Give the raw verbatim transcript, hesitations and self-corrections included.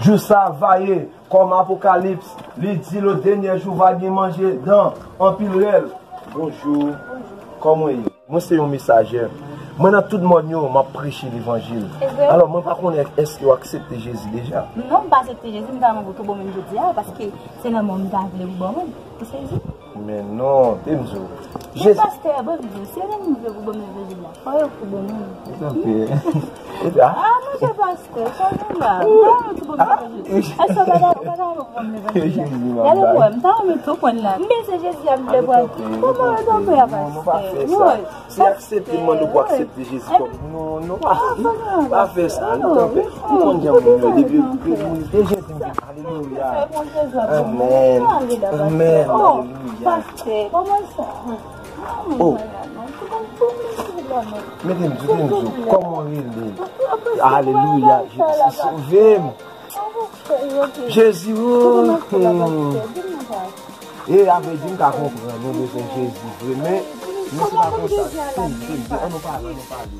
Jou sa va ye, kòm Apokalips, li di le dènye jou va gen manje dan anpil rèl. Bonjou, kòman w ye? Mwen se yon mesajè. Mwen nan tout mòn yo, m ap preche levanjil. Alò, mwen pa konnen èske w aksepte Jezi deja? Non, m pa aksepte Jezi, m ta renmen pou tou bon menm jodi a, paske se lanmò m ta vle pou bon moun. Ou sezi? Men non, te m di w. Men Jezi pastè, bon, m di w, si yo te vin vle pou bon levanjil la, fò yo pou bon moun. Epi, ah, monchè pastè, sa nou la. Ba yo tou bon levanjil. Èske w pa ta, w pa ta pou bon levanjil la? Gade pou wè, m ta renmen tou pran la. Men se Jezi a m vle pran. Kòman yo tanpe a pastè? Si aksepte, m mande w pou aksepte Jezi kòm. Non, non, pa, pa fè sa, nou kanpe. Ou konn jan moun yo, depi, depi moun te jete m, alelouya. Amèn. Amèn, alelouya. Oh. Mete m di, mete m di, kòman w rele? Alelouya, Jezi sove m. Jezi, oh. E avè di m ka konprann, nou bezwen Jezi vre, men nou se pa konsa. Ann nou pale, ann nou pale.